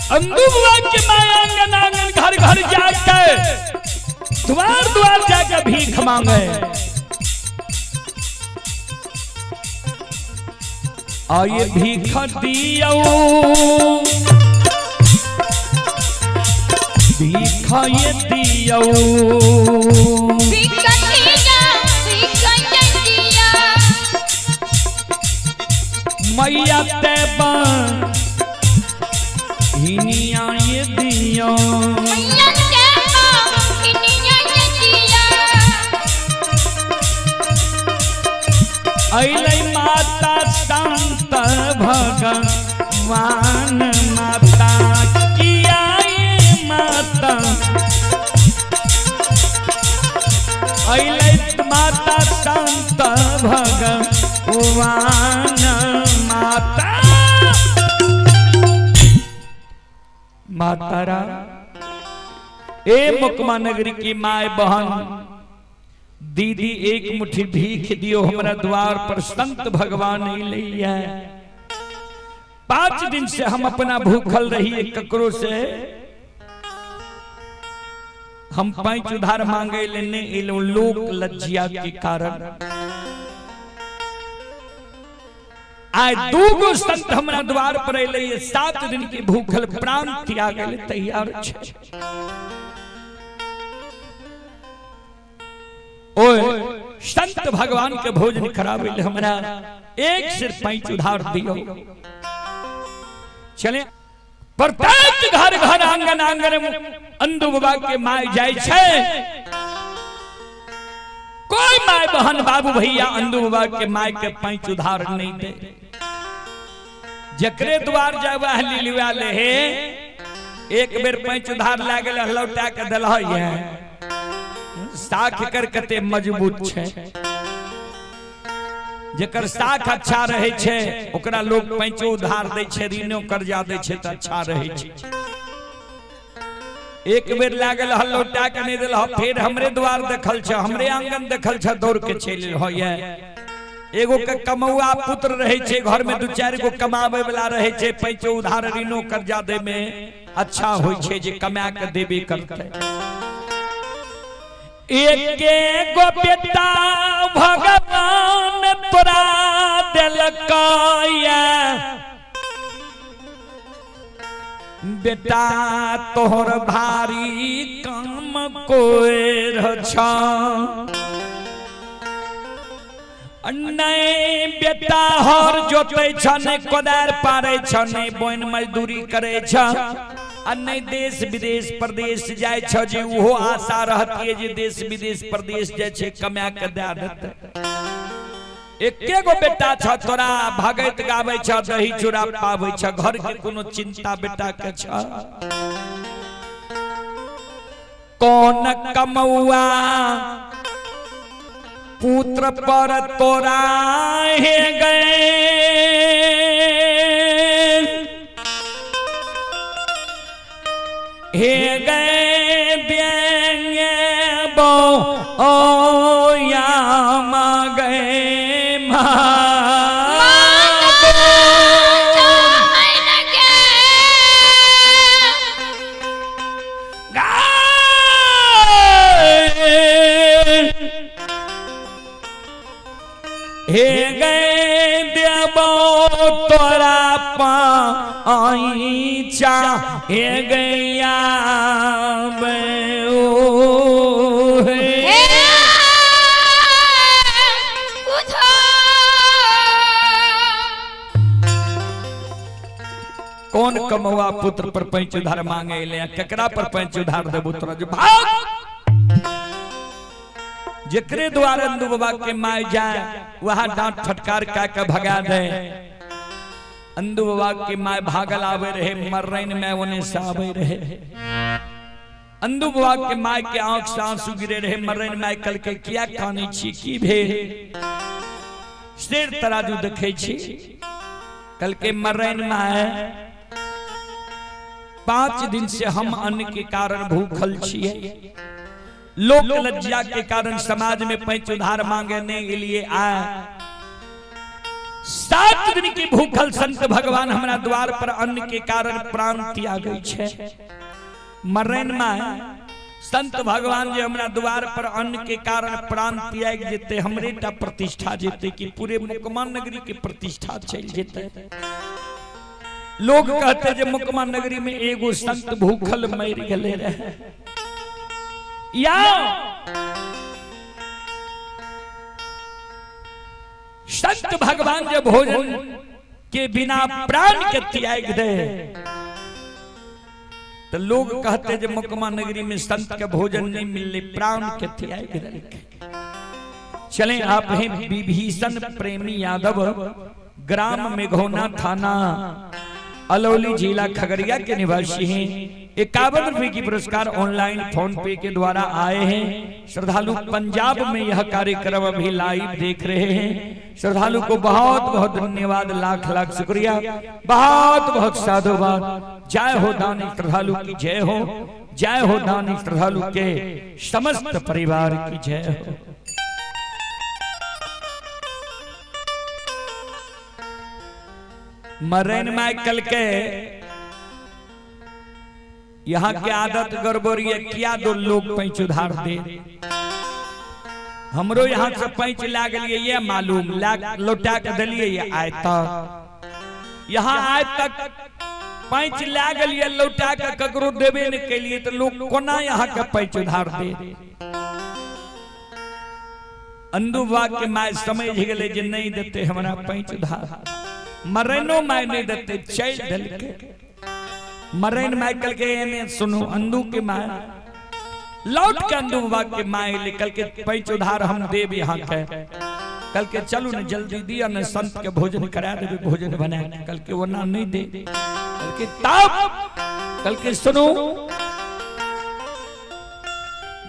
अंदू बाबा के माय आंगन आंगन घर घर जाके द्वार द्वार जाके भीख मांगे। आइए भीख दियो, भीख ये दियो, भीख दिया, भीख दिया। मैया ते हिनिया ये दियो। मैया ते हिनिया ये दिया। अइलै माता संत भगवान माता किया ये माता। अइलै माता संत भगवान माता। माता रा ए मुकमा नगरी की my बहन दीदी एक मुट्ठी भीख दियो, हमरा द्वार पर संत भगवान अइलै। 5 दिन से हम अपना भूखल रहिए, ककरो से हम पैंच उधार मांगे लेने एलो, लोक लज्जिया के कारण। आय 2 संत हमरा द्वार पर अइलै, 7 दिन के भूखल प्राण त्याग ले तैयार छे। ओए संत भगवान के भोजन करावे ले हमरा एक सिर पैंच उधार दियो। चले प्रत्येक घर घर आंगन आंगन अंदू बाबा के my जाय छे। कोई my बहन बाबू भैया अंदू बाबा के my के पैंच उधार नहीं दे। जकरे द्वार जाय वह लिलुआ ले हे, एक बेर पैंच उधार लागल लौटा के देलह। साख कर कते मजबूत छे, जकर साख अच्छा रहे छे ओकरा लोग पैंचो उधार दै छे, ऋणो कर्जा दै छे त अच्छा रहे छे। एक बेर लागल हल लौटा के नहीं देलह, फिर हमरे द्वार देखल छे, हमरे आंगन देखल छे, दौड़ के चलि होइए। एगो के कमौआ पुत्र रहे छे घर में, 2-4 गो कमावे वाला रहे छे, पैंचो उधार ऋणो कर्जा दे में अच्छा होय छे जे कमा के देबे करते। एके गो बेटा भगवान तोरा देलकैया, बेटा तोहर भारी काम कोर छ। नहीं बेटा हर जोते छ, नहीं कोदार पारे छ, नहीं बोन मजदूरी करे छ, आ नहीं देश विदेश प्रदेश जाय छ जे उहो आशा रहती है जे देश विदेश प्रदेश जाय छे कमा के दे देते। एके गो बेटा छ तोरा भगैत गाबै छ, दही चूड़ा पाबै छ, घर के कोनो चिंता बेटा के छ। कौन कमौआ पुत्र पर तोरा हे गए, हे गए देंगे बो ओ यामा गए माँ। हे गए देबो तोरा पाईचा, हे गैया कौन कमौआ पुत्र पर पैंच उधार मांगे ले, केकरा पर पैंच उधार देबो तोरा जो भाग। जकरे द्वार अंदू बाबा के my जाए वहां डांट फटकार का के भगा दे। अंदू बाबा के my भागल आवे रहे, मर्रैन में ओने से आवे रहे। अंदू बाबा के my के आंख से आंसू गिरे रहे, मर्रैन my कल के किया कानै छी की भेल, शेर तराजू देखे छी। कल के मर्रैन my 5 दिन से हम अन्न के कारण भूखल छिए, लोक लज्जा के कारण समाज में पैंच उधार मांगे नहीं के लिए आए। 7 दिन की भूखल संत भगवान हमरा द्वार पर अन्न के कारण प्राण त्यागै छै। मरैन my संत भगवान जे हमरा द्वार पर अन्न के कारण प्राण त्याग जेते, हमरे टा प्रतिष्ठा जेते कि पूरे मुकमा नगरी के प्रतिष्ठा चल जेते। लोग कहते जे मुकमा नगरी में एगो संत भूखल मर गले रहे। या संत भगवान जे भोजन के बिना प्राण के त्याग दे तो लोग कहते जे मुकमा नगरी में संत के भोजन नहीं मिलने, प्राण के त्याग दे। चलें, आप हैं विभीषण प्रेमी यादव, ग्राम मेघोना, थाना अलौली, जिला खगड़िया के निवासी हैं। 51 रुपए की पुरस्कार ऑनलाइन फोन पे के द्वारा आए हैं। श्रद्धालु पंजाब में यह कार्यक्रम अभी लाइव देख रहे हैं। श्रद्धालु को बहुत बहुत धन्यवाद, लाख लाख शुक्रिया, बहुत बहुत साधुवाद। जय हो दानी श्रद्धालु की जय हो, जय हो दानी श्रद्धालु के समस्त परिवार की जय हो। मरैन माइकल के यहाँ के आदत गड़बड़ी है, क्या दो लोग पैंच उधार दे। हमरो यहाँ से पैंच लागल ये मालूम लौटा के दिलिए ये आय तक, यहाँ आय तक पैंच लागल ये लौटा के ककरो देबे नहीं के लिए तो लोग कोना यहाँ के पैंच उधार दे। अंदुबा के my समझ गए जे नहीं देते हमरा पैंच उधार, मरैनो my नहीं देते, चल दिलके। मरैन माइकल के एने सुनो, अंदू के my लौट के अंदू बाबा के my निकल के पैंच उधार हम देव यहाँ के, कल के चलू न जल्दी दिया न संत के भोजन करा देवे, भोजन बना कल के वो ना नहीं दे, कल के तब कल के सुनो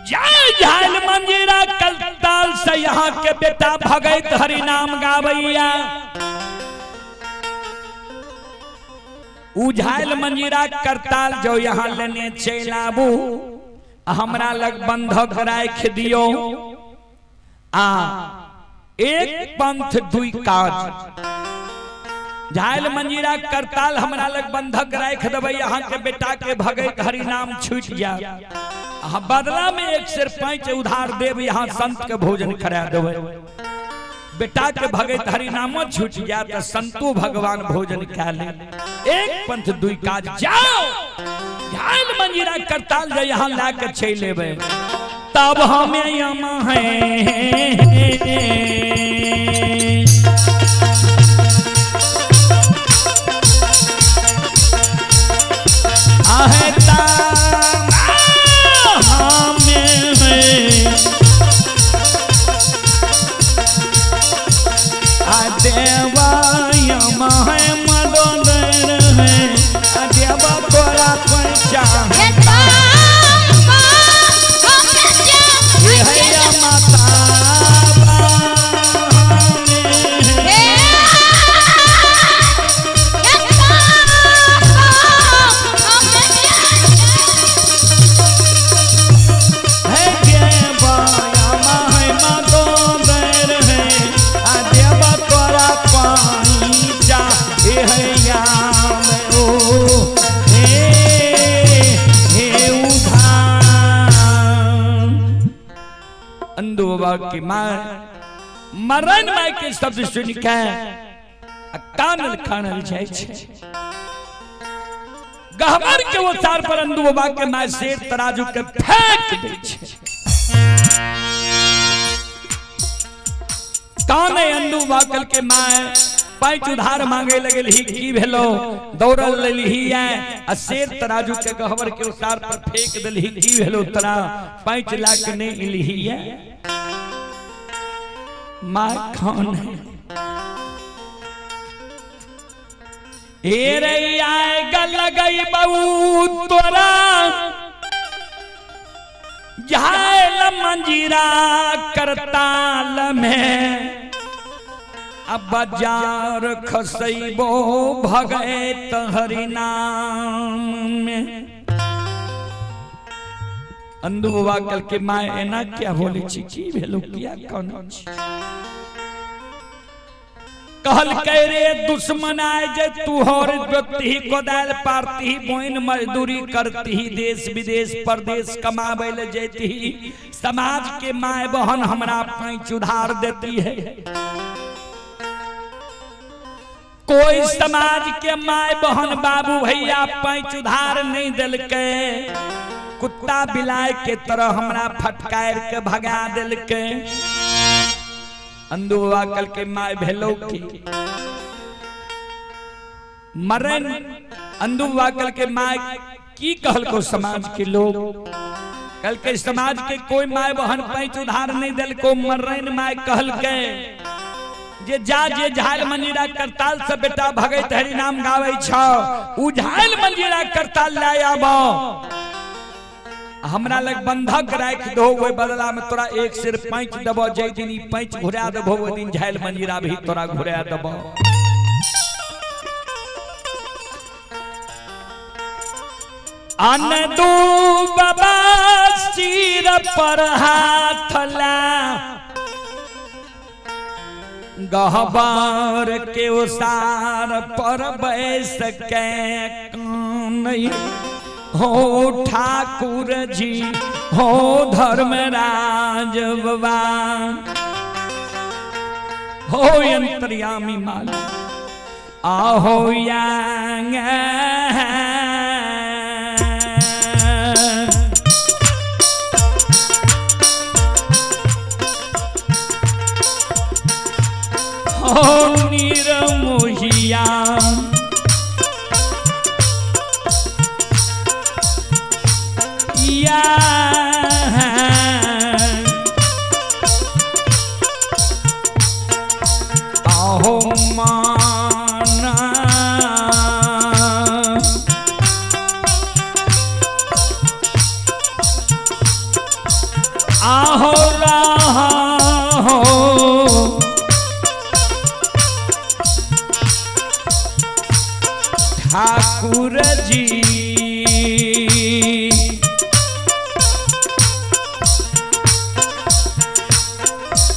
जय झाल मंजीरा कल ताल से यहाँ के बेटा भगत हरि नाम गावैया। उझाइल मंजीरा करताल जो यहाँ लेने चल आबू, हमरा लग बंधक राख दियो, आ एक पंथ दुई काज। झाइल मंजीरा करताल हमरा लग बंधक राख देबै, यहाँ के बेटा के भगत हरि नाम छूट जा, बदला में 1 सेर पैंच उधार देव, यहाँ संत के भोजन करा देबै। बेटा के भगत हरि नाम छूट जाए तो संतो भगवान भोजन खा ले। एक पंथ दुई काज, जाओ झाल मंजीरा करताल जे यहाँ ला के चल लेबे, तब हमें यम है। आहे तब हमें है देवा यम है मदन है देवा तोरा पैचा की मां मरण my के शब्द सुन के कानल खानल जाय छै। गहबर के ओसार पर अंदू बाबा के my शेर तराजू के फेंक दै छै। काने अंदू बाबा के my पैंच उधार मांगे लगल ही की भेलो, दौड़ल लेली आ शेर तराजू के गहबर के ओसार पर फेंक देलही, की भेलो तरा 5 लाख नहीं इलही। मां कौन है ए रे आएगा लगई बहू तोरा झाल मंजीरा करताल में, अब बाजार खसैबो भगत हरि नाम में। अंधु बाबा कल के my एना क्या बोले छी, की भेलो, किया कौन छी। कहल के रे दुश्मन आए जे तुहर जोतही कोदाल पारती बोइन मजदूरी करती देश विदेश परदेश कमावे ले जैती, समाज के माय बहन हमरा पैंच उधार देती है। कोई समाज के माय बहन बाबू भैया पैंच उधार नहीं दिलके, कुत्ता बिलाय के तरह हमरा फटकार के भगा दिलके। अंदू बाबा कल के my भेलो की मरन। अंदू बाबा कल के my key कहल को समाज के लोग, कल के समाज के कोई my बहन पैंच उधार नहीं दिल को, मरन my कहल के जे जा जे झाल मंजीरा करताल से बेटा भगत हरि नाम गावे छो, उ झाल मंजीरा करताल लाय आबो, हमरा लग बंधक राख दो, ओहि बदला में तोरा एक सिर पैंच देबो, जै दिन ई पैंच घुरा देबो ओहि दिन झाल मंजीरा भी तोरा घुरा देबो। अन दू बाबा सिर पर हाथ ला गहबर के उसार पर बैस के कान हो ठाकुर जी हो धर्मराज बाबा हो अंतर्यामी माल आहो यांग। हो निरमोहिया या आहो माना आहो रहा हो ठाकुर जी।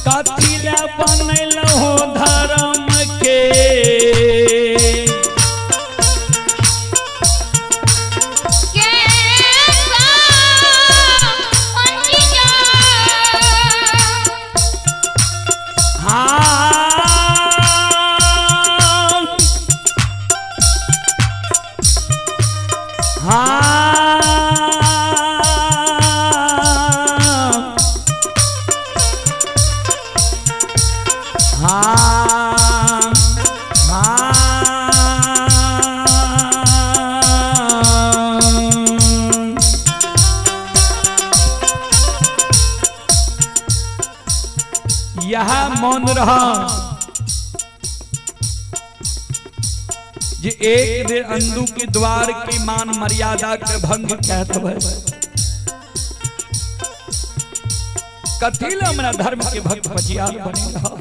कथी ला बनल हो धर्म के यह मौन रहा जे एक दिन अंदू के द्वार की मान मर्यादा के भंग कहत भय कथी ला हमरा धर्म के भक्त बचियार बने रहा।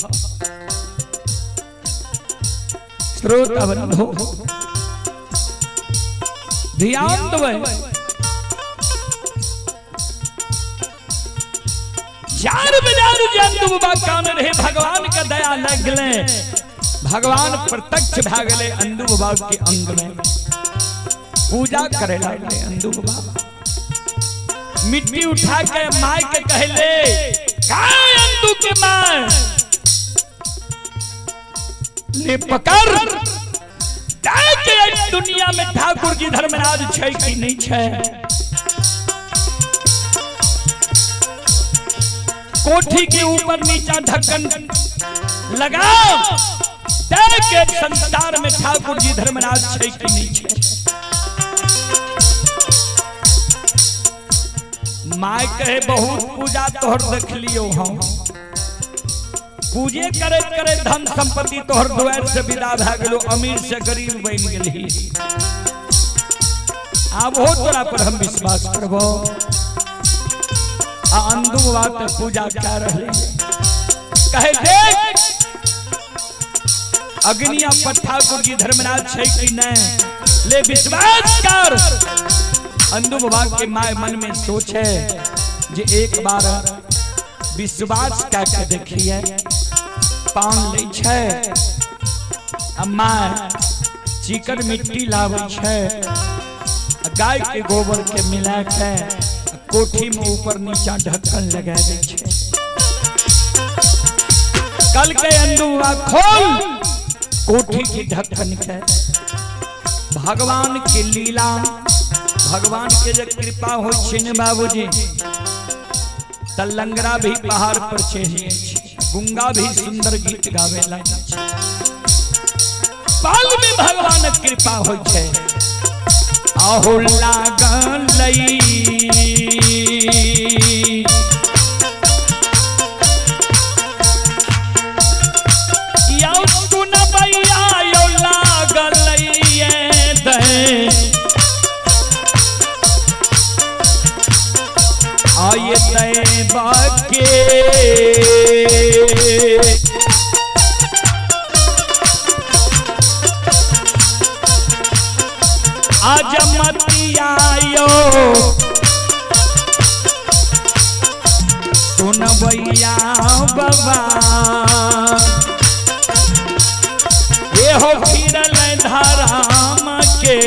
श्रोता बंधु ध्यान दो, चार बाजार जंतु बाबा कान रहे, भगवान का दया लगले, भगवान प्रत्यक्ष भा गए अंदू बाबा के अंग में पूजा करे लगले। अंदू बाबा मिट्टी उठा के my के कहले का अंदू के my ले पकड़ के दुनिया में ठाकुर जी धर्मराज छै कि नहीं छै। कोठी के ऊपर नीचा ढक्कन लगाओ के संसार में ठाकुर जी धर्मराज छै कि नहीं छै। My कहे बहुत पूजा तोहर देख लियो हम, पूजे करे करे धन संपत्ति तोहर द्वार से विदा भा गेलो, अमीर से गरीब बन गेली, आब हो तोरा पर हम विश्वास करबो। आ अंदू बात पूजा कर रहे कहे देख अग्निया पर ठाकुर जी धर्मराज छै कि नहीं, ले विश्वास कर। अंदू बाबा के my मन में सोचे जे एक बार विश्वास करके देखिए, पान ले छै आ माय चिकन मिट्टी लाबै छै, गाय के गोबर के मिला के कोठी में ऊपर नीचा ढक्कन लगा दै छै। कल के अंदुआ खोल कोठी के ढक्कन के। भगवान के लीला, भगवान के जब कृपा हो छै ने बाबूजी, त लंगड़ा भी पहाड़ पर चढ़ छै, गुंगा भी सुंदर गीत गावे लागे छै। पल में भगवान कृपा हो छै। आहो लागल यौ सुनबैया यौ लागल आये तैबा के आजमतिया सुनबैया बाबा ये हो फिरल धराम के।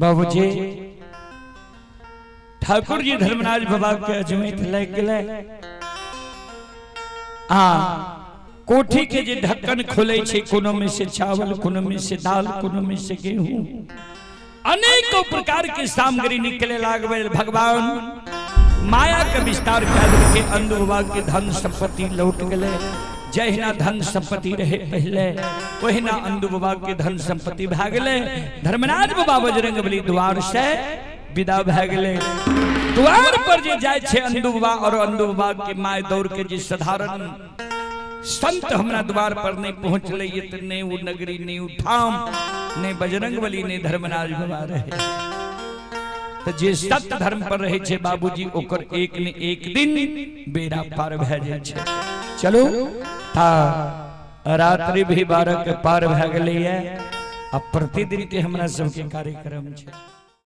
बाबूजी ठाकुर जी धर्मराज बाबा के अजमेर ले गेले। आ कोठी के जे ढक्कन खोले छै, कोनो में से चावल, कोनो में से दाल, कोनो में से गेहूं, अनेकों प्रकार के सामग्री निकले लागबे। भगवान माया के विस्तार कर के अंधु बाबा के धन संपत्ति लौट गेले। जहिना धन संपत्ति रहे पहले ओहिना अंधु बाबा के धन संपत्ति भए गेले। धर्मराज बाबा बजरंगबली द्वार से विदा भए गेले। द्वार पर जे जाय छै अंधु बाबा और अंधु बाबा के my दौड़ के जे साधारण संत हमरा द्वार पर नहीं पहुंचले, ये तो नहीं वो नगरी, नहीं उठाम, नहीं बजरंगबली, नहीं धर्मराज बाबा रहे। तो जे सत्य धर्म पर रहे छे बाबूजी ओकर एक ने एक दिन बेड़ा पार भए जाय छै। चलो ता रात्रि भी 12 के पार भए गेलैया। अब प्रतिदिन के हमरा सबके कार्यक्रम छै।